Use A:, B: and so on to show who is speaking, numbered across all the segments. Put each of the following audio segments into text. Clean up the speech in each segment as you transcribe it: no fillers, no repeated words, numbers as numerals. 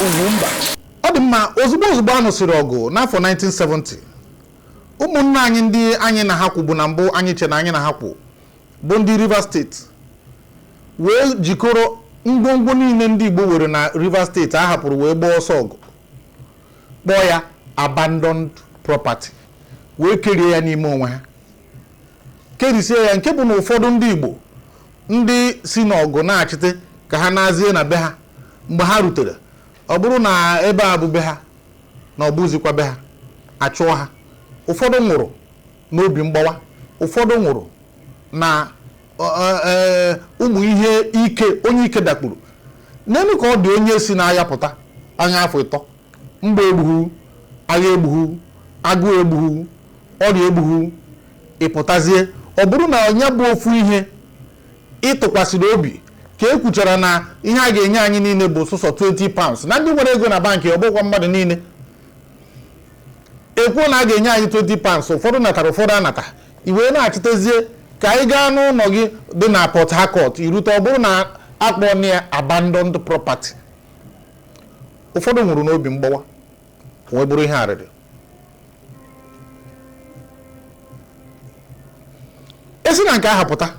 A: Ugwumba.
B: Ọ dị mma. Ozugbo ozugbo a nụsịrị ọgụ n'afọ 1970, ụmụnne anyị ndị anyị na ha kwụbu na mbụ, anyị che na anyị na ha kwụ, bụ ndị Rivers Steeti, wee jikọrọ ngwongwo niile ndị Igbo were na Rivers Steeti a hapụrụ wee gbaa ọsọ ọgụ, kpọọ ya abandoned property, wee kerie ya n'ime onwe ha, kerisie ya, nke bụ na ụfọdụ ndị Igbo ndị si n'ọgụ na-achịte ka ha na-azie na be ha, mgbe ha rutere, ọ bụrụ na ebe a bụ be ha, na ọ bụzikwa be ha, achụọ ha. Ụfọdụ nwụrụ n'obi mgbawa, ụfọdụ nwụrụ na ụmụ ihe ike onye ike dakpuru n'elu ka ọ dị. Onye si n'agha pụta anya afọ 3, mgbe egbughu agha, egbughu agụụ, egbughu ọrịa, egbughu, ịpụtazie, ọ bụrụ na onye bụ ofu ihe ịtụkwasịrị obi ka e kwuchara na ihe a ga-enye anyị niile bụ sụsọ £20 na ndị nwere ego na bankị, ọ bụkwa mmadụ niile. Ekwuo na a ga-enye anyị £20, ụfọdụ natara, ụfọdụ anata. I wee na-achịtezie ka anyị gaa n'ụlọ gị dị na Port Harcourt, irute, ọ bụrụ na akpọ na ya abandoned property. Ụfọdụ nwụrụ n'obi mgbawa, wee bụrụ ihe arịrị. Esi na nke ahụ pụta,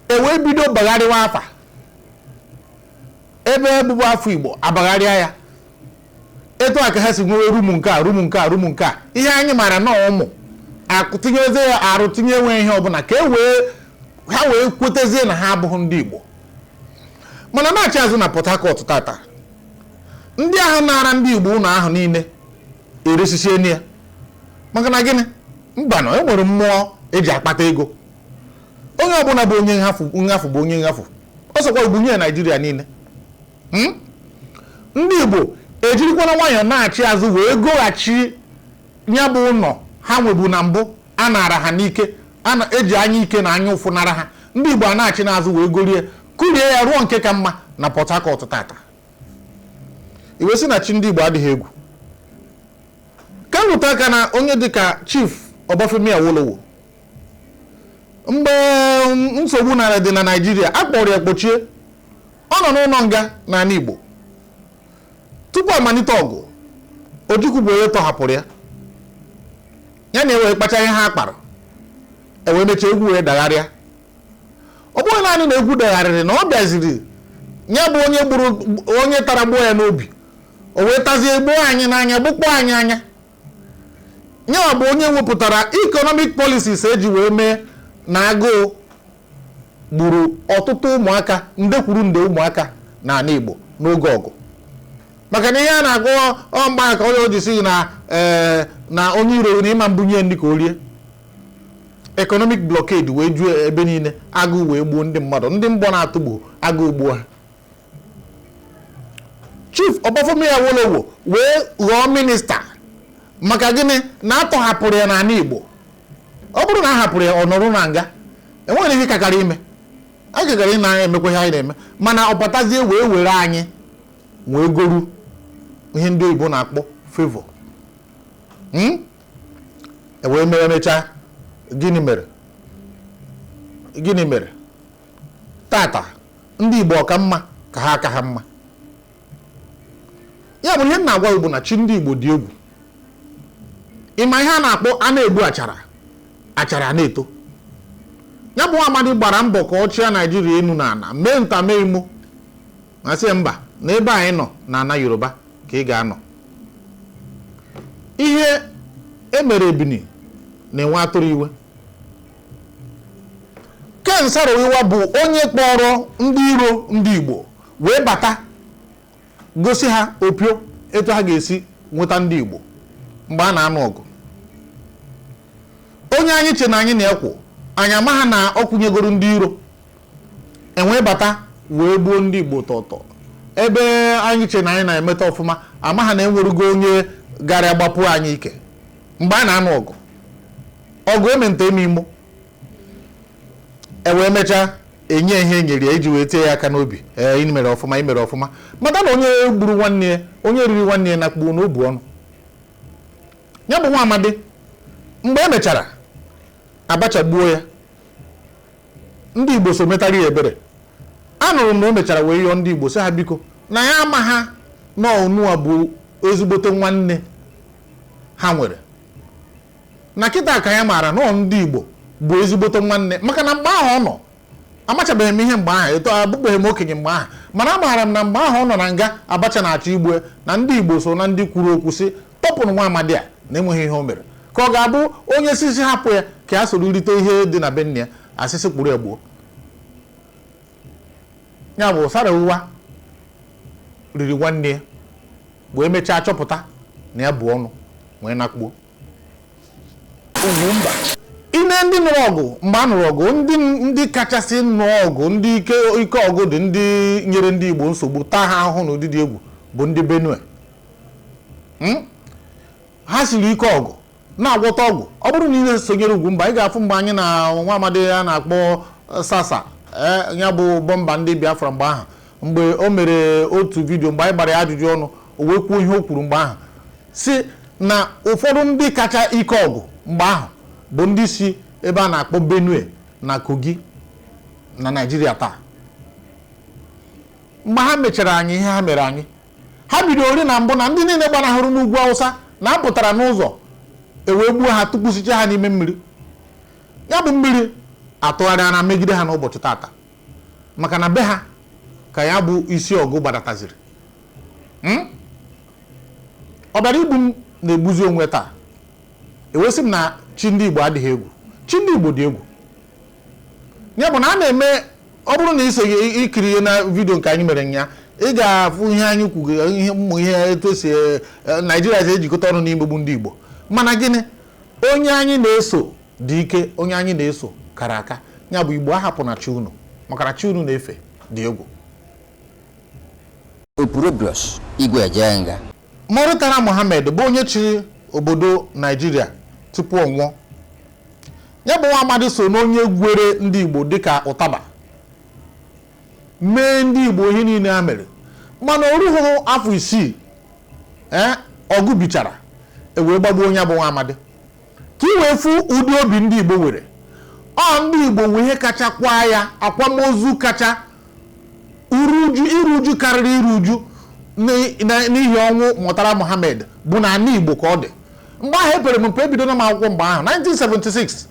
B: e wee bido bagharịwa afa ebe ebubo afọ Igbo abagharịa ya etu a ka ha si nwewe room nke a, room nke a, room nke a. Ihe anyị maara na ụmụ akụ tinyezie ya arụ, tinye enwe ihe ọbụla ka e wee ha wee kwetezie na ha abụghị ndị Igbo. Mana na-achị azụ na Port Harcourt tata, ndị ahụ nara ndị Igbo ụlọ ahụ niile eresisie ya. Maka na gịnị? Mba, na e nwere mmụọ eji akpata ego. Onye ọbụla bụ onye nhafu nhafu bụ onye nhafu, ọ sọkwa ugbunye Naijiria niile. Ndị Igbo ejirikwana nwayọọ na-achị azụ wee goghachi ya bụ ụlọ ha nwebu na mbụ a nara ha n'ike, a eji anya ike na anya ụfụ nara ha. Ndị Igbo a na-achị n'azụ wee gorie, kurie ya, rụọ nke ka mma na Port Harcourt tata. Iwe sị na chi ndị Igbo adịghị egwu. Ka m rute aka na onye dịka Chief Obafemi Awolowo, mgbe nsogbu nara dị na Naijiria, a kpọrọ ya kpochie, ọ nọ n'ụlọ nga n'ala Igbo tupu amalite ọgụ. Ojukwu bụ onye tọhapụrụ ya, ya na ewee kpacha ihe ha kpara, ewee mechaa, egwu wee dagharịa. Ọ bụghị naanị na egwu dagharịrị, na ọ bịaziri ya bụ onye gburu onye tara gbuo ya n'obi, o wee tazie gbuo anyị n'anya, gbukpọọ anyị anya. Ya bụ onye wepụtara economic policies eji wee mee na agụụ gburu ọtụtụ ụmụaka, nde kwuru nde ụmụaka n'ala Igbo n'oge ọgụ. Maka na ihe a na-agụ ọ mgba ka onye o ji sị na ee na onye iro na ịma mbunye ndị ka o rie. Economic blockade wee juo ebe niile, agụụ wee gbuo ndị mmadụ, ndị mgbọ na-atụgbu, agụụ gbuo ha. Chief Obafemi Awolowo wee ghọọ minista. Maka gịnị? Na atọhapụrụ ya n'ala Igbo. Ọ bụrụ na a hapụrụ ya ọ nọrọ na nga, enweghị ihe kakara ime, a gagara ị na-emekwa ihe anyị na-eme. Mana ọ batazie wee were anyị wee goru ihe ndị oyibo na-akpọ favor. E wee mere mechaa. Gịnị mere? Gịnị mere tata ndị Igbo ọka mma ka ha aka ha mma? Ya bụ ihe m na-agwa Igbo na chi ndị Igbo dị egwu. Ịma ihe a na-akpọ a na-egbu achara, achara na-eto. Ya bụ amadi gbara mbọ ka ọ chịa Naijiria enu na ala, mee nta mee imo, ma sị mba, na ebe anyị nọ na ana Yoruba ka ị ga-anọ. Ihe emere ebini na-enwe atụrụ iwe. Ken Saro-Wiwa bụ onye kpọrọ ndị iro ndị Igbo wee bata gosi ha opio etu ha ga-esi nweta ndị Igbo mgbe a na-anụ ọgụ. Onye anyị che na anyị na-ekwu, anyị ama ha na ọ kwụnyegoro ndị iro enwee bata wee gbuo ndị Igbo tọtọ. Ebe anyị che na anyị na-emeta ọfụma, ama ha na enwerugo onye gara gbapụ anyị ike mgbe a na-anụ ọgụ, ọgụ eme nta eme imo. E wee mechaa enye ihe e nyere ya iji wee tie ya aka n'obi: ee, ị mere ọfụma, ị mere ọfụma. Mata na onye gburu nwanne ya, onye riri nwanne ya na kpuo n'obu ọnụ ya bụ nwa amadi. Mgbe e mechara Abacha gbuo ya, ndị Igbo so metara ya ebere. Anụrụ m na o mechara wee yọọ ndị Igbo, sị ha biko, na ya ama ha. Na onua bụ ezigbote nwanne ha nwere na kịta ka ya maara na ọ ndị Igbo bụ ezigbote nwanne, maka na mgbe ahụ ọ nọ, amachabeghị m ihe mgbe ahụ, eto abụbeghị m okenye mgbe ahụ, mana amaara m na mgbe ahụ ọ nọ na nga Abacha na-achọ igbue, na ndị Igbo so na ndị kwuru okwu si tọpụrụ nwa amadi a na enweghị ihe o mere, ka ọ ga-abụ onye sisi hapụ ya ka ya soro rite ihe dị na be nne ya, asịsị kpụrụ ya gbuo ya. Bụ Saro-Wiwa riri nwanne ya wee mechaa chọpụta na ya bụ ọnụ wee nakpuo.
A: Ugwumba.
B: Ime ndị nụrụ ọgụ mgbe a nụrụ ọgụ, ndị kachasị nụọ ọgụ, ndị ike ike ọgụ dị, ndị nyere ndị Igbo nsogbu, taa ha ahụhụ n'ụdị dị egwu, bụ ndị Benue. Ha siri ike ọgụ, na-agwọta ọgwụ. Ọ bụrụ na ị na-esonyere Ugwumba, ị ga-afụ mgbe anyị na nwa amadi a na-akpọ Sasa, ya bụ bọmba ndị Biafra mgbe ahụ, mgbe o mere otu vidiyo, mgbe anyị gbara ya ajụjụ ọnụ, o wee kwuo ihe o kwuru mgbe ahụ, si na ụfọdụ ndị kacha ike ọgụ mgbe ahụ bụ ndị si ebe a na-akpọ Benue na Kogi na Naịjirịa taa. Mgbe ha mechara anyị ihe ha mere anyị, ha bidoro na mbụ na ndị niile gbanahụrụ n'ugwu Awụsa na-apụtara n'ụzọ, ewee gbuo ha, tụkwusịcha ha n'ime mmiri. Ya bụ mmiri atụgharịa na megide ha n'ụbọchị tata, maka na be ha ka ya bụ isi ọgụ gbadataziri. Ọ bịara igbu m na-egbuzi onwe taa. Ewesị m na chi ndị Igbo adịghị egwu. Chi ndị Igbo dị egwu. Ya bụ na a na-eme, ọ bụrụ na iso ikiri ihe na vidiyo nke anyị mere nya, ị ga-afụ ihe anyị kwugo, ihe ụmụ ihe etu esi Naijiria si ejikọta ọnụ n'imegbu ndị Igbo. Mana gịnị? Onye anyị na-eso dị ike, onye anyị na-eso kara aka. Ya bụ, Igbo, ahapụ na chi unu, maka na chi unu na-efe dị egwu.
C: Opurobios Igwe Ejenga.
B: Murtala Mohammed bụ onye chịrị obodo Naijiria tupu ọ nwụọ. Ya bụ nwa amadi so n'onye gwere ndị Igbo dịka ụtaba, mee ndị Igbo ihe niile ha mere, mana o rughị afọ 6, ee, ọgụ bichara, e wee gbagbuo onye bụ nwa amadi, ka ị wee fụ ụdị obi ndị Igbo nwere. Ọ ndị Igbo nwe ihe kacha kwa ya akwamozu kacha iru uju, iru uju karịrị iru uju n'ihi ọnwụ Murtala Mohammed bụ na ala Igbo ka ọ dị. Mgbe ahụ epere m mpe, ebido m akwụkwọ mgbe ahụ, 1976,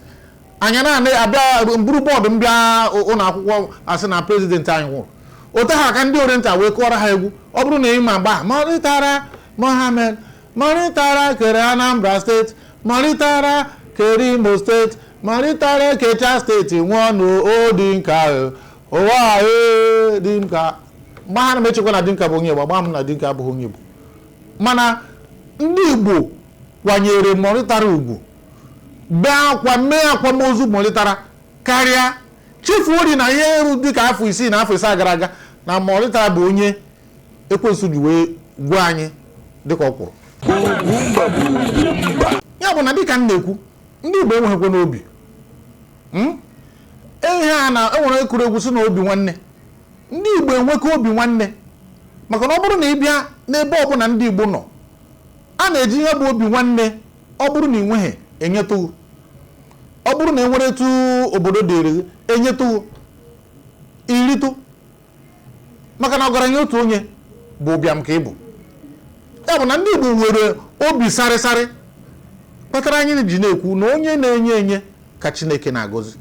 B: anyị na abịa mburu bọọdụ m bịa ụlọ akwụkwọ, asị na president anyị nwụrụ. Ote ha ka ndị Oriental wee kụọrọ ha egwu. Ọ bụrụ na ị ma mgbe ahụ, Murtala Mohammed, Murtala kere Anambra Steeti, Murtala kere Imo Steeti, Murtala kecha steeti, nwụọ n'odinka ụwa ee dinka. Mgbe ha na m echekwa na dinka bụ onye Igbo, agba m na dinka abụghị onye Igbo, mana ndị Igbo kwanyere Murtala ugwu, bee akwa, mee akwamozu Murtala karịa. Chefuo ori na ihe eru dịka afọ 6 na afọ 7 gara aga na Murtala bụ onye ekwensu ji wee gwa anyị dịka ọ kwụrụ. Ya bụ na dịka m na-ekwu, ndị Igbo enweghịkwa n'obi. Ihe a na enwere ekuru egwu si na obi nwanne, ndị Igbo enwekọ obi nwanne, maka na ọ bụrụ na ị bịa n'ebe ọbụla ndị Igbo nọ, a na-eji ihe bụ obi nwanne. Ọ bụrụ na ị nweghị, enyetụghị. Ọ bụrụ na enwere etu obodo dịrị gị, enyetụghị iritụ, maka na ọgaranya otu onye bụ ụbịam ka ị bụ. Ya bụ na ndị Igbo nwere obi sarịsarị, kpatara anyị ji na-ekwu na onye na-enye enye ka Chineke na-agọzi.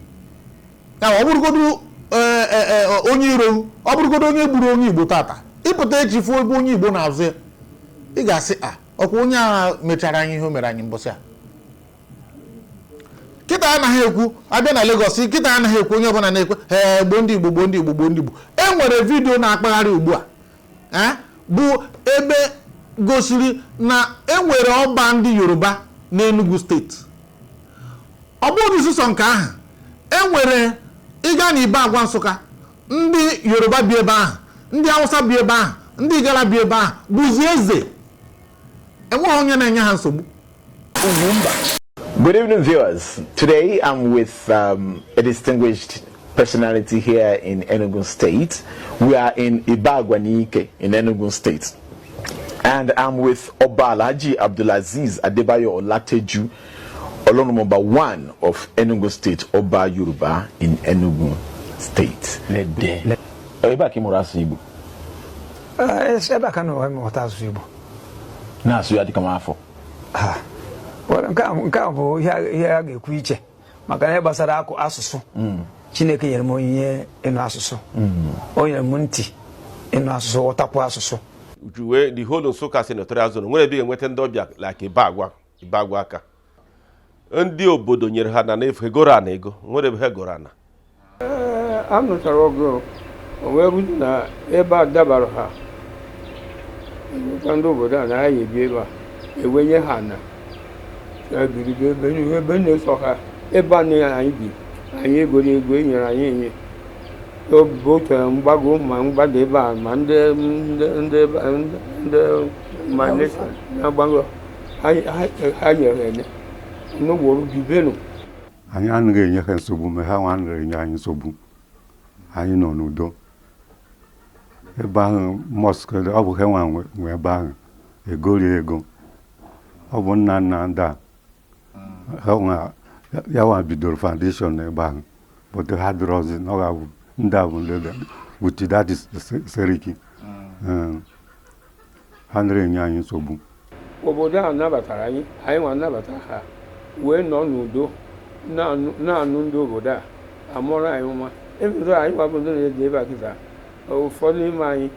B: Ya ọ bụrụgodu onye iro, ọ bụrụgodu onye gburu onye Igbo tata, ịpụta echi fụ ebe onye Igbo na-azụ ya, ị ga-asị a ọkwa onye a mechara anyị ihe o mere anyị mbọsị a. Kịta anaghị ekwu abịa na Lagos, kịta anaghị ekwu, onye ọbụla na-ekwe ee, gboo ndị Igbo, gboo ndị Igbo, gboo ndị Igbo. E nwere vidiyo na-akpagharị ugbu a bụ ebe gosiri na e nwere ọba ndị Yoruba n'Enugu Steeti. Ọ bụghị sọsọ nke ahụ, e nwere ịga na Ibagwa Nsụka, ndị Yoruba bi ebe ahụ, ndị Hausa bi ebe ahụ, ndị Igala bi ebe ahụ, bụzi eze, enweghị onye na-enye ha nsogbu.
A: Good evening, viewers. Today I'm with a distinguished personality here in Enugu State. We are in Ibagwa Nike in Enugu State. And I'm with Oba Alhaji Abdulaziz Adebayo Olateju, Olonumba one of Enugu State, Oba Yoruba in Enugu State. Lede. Ebe a ka ị mụrụ asụ Igbo?
D: Ebe a ka m nọ mụta asụsụ Igbo.
A: Na-asụ ya dịka nwa afọ.
D: Ha. Well, nke a bụ ihe a ga-ekwu iche maka na ihe gbasara akụ asụsụ. Chineke nyere m onyinye ịnụ asụsụ. O nyere m ntị ịnụ asụsụ, ghọtakwa asụsụ.
E: Juwe the whole Nsụka senatorial zone nwere ebe ị ga-enweta ndị ọbịa like Ibagwa aka ndị obodo nyere ha na n'efu, egoro ana, ego nwere ebe ha goro ana.
F: A nụchara ọgụ, o wee bụrụ na ebe a dabara ha, enwekwa ndị obodo a na ha ebi ebe a, ewenye ha na ebirigo ebe na-eso ha ebe a na anyị bi. Anyị egoro ego, e nyere anyị enye otu mgbago ma mgbada ebe a, ma ndị ma na-agbago ha nyere enye n'ụgbọrụ bibenu.
G: Anyị anaghị enye ha nsogbu, ma ha nwa anaghị enye anyị nsogbu. Anyị nọ n'udo ebe ahụ. Mosque, ọ bụ ha nwa nwe ebe ahụ, egori ego. Ọ bụ nna nna ndị a ha nwa ya nwa bidoro foundation n'ebe ahụ, but ha dịrọzi na ọ ga-abụ ndị a bụ ndị with that is Seriki. Ha nara enye anyị nsogbu.
F: Obodo a nabatara anyị, anyị nwa nabatara ha, wee nọ n'udo na-anụ ndị obodo a amụrụ anyị nwa ebido. Anyị nwa bụ ndị na-eji ebe a kịta. Ụfọdụ n'ime anyị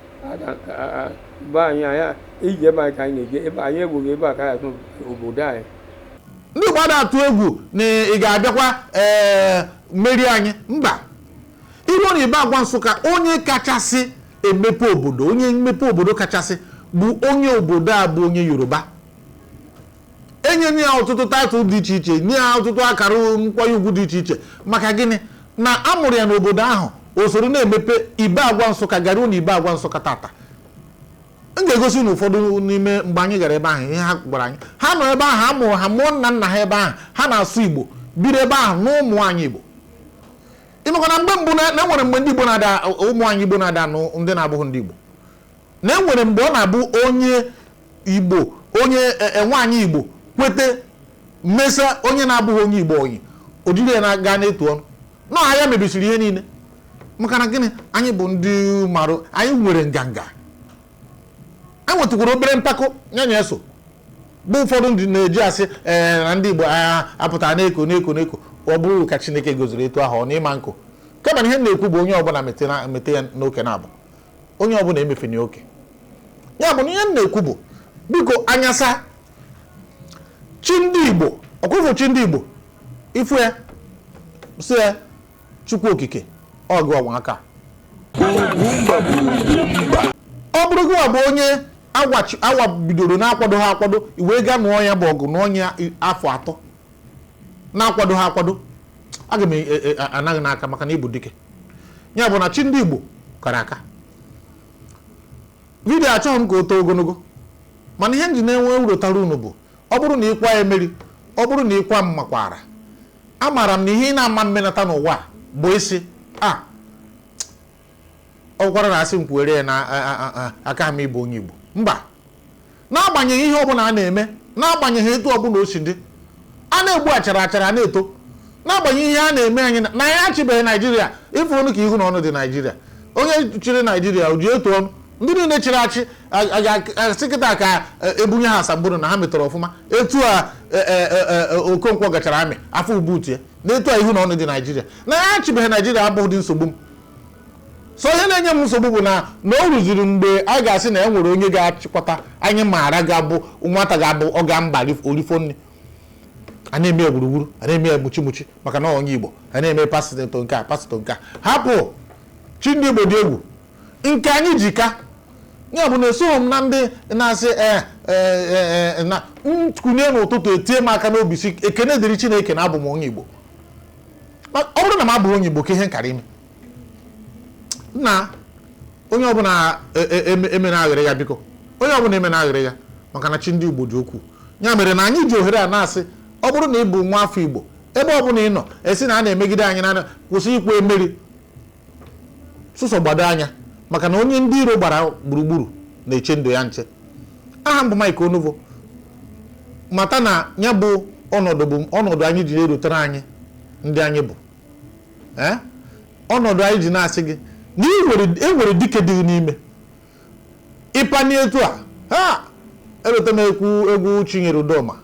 F: be anyị, anyị iji ebe anyị ka anyị na-eje ebe anyị egbughị ebe a ka anyị atụ obodo anyị.
B: Ndị Igbo ada atụ egwu na ị ga-abịakwa ee merie anyị, mba. Iruo na Ibagwa Nsụka, onye kachasị emepe obodo, onye mmepe obodo kachasị bụ onye obodo a, bụ onye Yoruba. Enye ya ọtụtụ title dị iche iche, nye ya ọtụtụ akara nkwanye ugwu dị iche iche. Maka gịnị? Na a mụrụ ya n'obodo ahụ, o soro na-emepe Ibagwa Nsụka. Gara na Ibagwa Nsụka tata, m ga-egosi unu ụfọdụ n'ime mgbe anyị gara ebe ahụ, ihe ha gwara anyị. Ha nọ ebe ahụ, a mụrụ ha, mụọ nna nna ha ebe ahụ, ha na-asụ Igbo, biri ebe ahụ na ụmụ anyị Igbo. Ịmakwa na mgbe mbụ na enwere mgbe ndị Igbo na-ada, ụmụ anyị Igbo na-ada anụ ndị na-abụghị ndị Igbo, na enwere mgbe ọ na-abụ onye Igbo, onye nwaanyị Igbo kwete mmesa onye na-abụghị onye Igbo oyi, o jiri ya na-aga na-etu ọnụ na ọha ya mebisiri ihe niile. Maka na gịnị? Anyị bụ ndị marụ, anyị nwere nganga, anyị nwetakwara obere mpako ya na eso bụ ụfọdụ ndị na-eji asị ee na ndị Igbo apụtara na-eko na-eko na-eko. Ọ bụrụ ka Chineke goziri etu ahụ, ọ na ịma nkụ. Kama na ihe m na-ekwu bụ onye ọbụla mete ya n'oke, na-abụ onye ọbụla emefenye oke ya. Bụ na ihe m na-ekwu bụ, biko, anyasa chi ndị Igbo, ọkwụfụ chi ndị Igbo, ifu ya, si ya Chukwu Okike ọgụ ọnwa aka. Ọ bụrụ gị bụ onye awa bidoro na-akwado ha akwado, i wee gaa nụọ ya bụ ọgụ, nụọ ya afọ 3 na-akwado ha akwado, aga m anaghị n'aka maka na ịbụ dike. Ya bụ na chi ndị Igbo kara aka. Vidiyo achọghị m ka o too ogologo, mana ihe m ji na-enwe urotara unu bụ, ọ bụrụ na ịkwa emeri, ọ bụrụ na ịkwa m makwara, amaara m na ihe ị na-ama mmenata n'ụwa a bụ isi a ọ gwara na asị m kwuere ya na aka m ịbụ onye Igbo. Mba, n'agbanyeghị ihe ọbụla a na-eme, n'agbanyeghị etu ọbụla o si dị, a na-egbu achara achara a na-eto, n'agbanyeghị ihe a na-eme anyị na anyị achịbeghị Naijiria. Ịfụ ọnụ ka ihu na ọnụ dị Naijiria, onye chịrị Naijiria o ji etu ọnụ, ndị niile chịrị achị asị kịta ka ebunye ha asambodo na ha metọrọ ọfụma. Etu a Okonkwo gachara amị afọ ubutie na etu a ihu na ọnụ dị Naijiria na ya achịbeghị Naijiria abụghị dị nsogbu m. So ihe na-enye m nsogbu bụ na o ruziri mgbe a ga-asị na e nwere onye ga-achịkọta anyị, maara ga-abụ nwata ga-abụ ọ ga mba orifo nne, a na-eme ya gburugburu, a na-eme ya muchi muchi maka na onye Igbo, a na-eme pastọ nke a, pastọ nke a. Hapụ chi ndị Igbo dị egwu nke anyị ji ka ya bụ na esoghị m na ndị na-asị ee na nkunye n'ụtụtụ etie m aka n'obi si ekene dịrị Chineke na abụ m onye Igbo. Ọ bụrụ na m abụghị onye Igbo, ka ihe nkara ime na onye ọbụla emere aghịrị ya, biko, onye ọbụla emere aghịrị ya, maka na chi ndị Igbo dị ukwuu. Ya mere na anyị ji ohere a na-asị, ọ bụrụ na ị bụ nwa afọ Igbo, ebe ọbụla ị nọ esi na a na-emegide anyị na kwụsị ikwu emeri sụsọ, gbado anya, maka na onye ndị iro gbara gburugburu na-eche ndụ ya nche. Aha m bụ Mike Onovo. Mata na ya bụ ọnọdụ bụ ọnọdụ anyị ji erutere anyị ndị anyị bụ ọnọdụ anyị ji na-asị gị na e nwere dike dị n'ime. Ịpani etu a ha erute m ekwu egwu Chinyere Udoma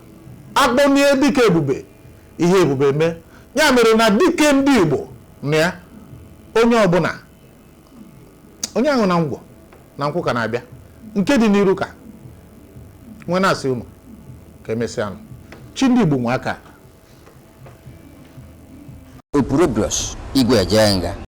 B: akpọnie dike ebube, ihe ebube mee. Ya mere na dike ndị Igbo na ya, onye ọbụla onye ahụ na ngwọ na nkwụ ka na-abịa nke dị n'iru ka nwe na-asị unu ka emesịa nụ. Chi ndị Igbo nwe aka.
C: Opurobios Igwe Ejenga.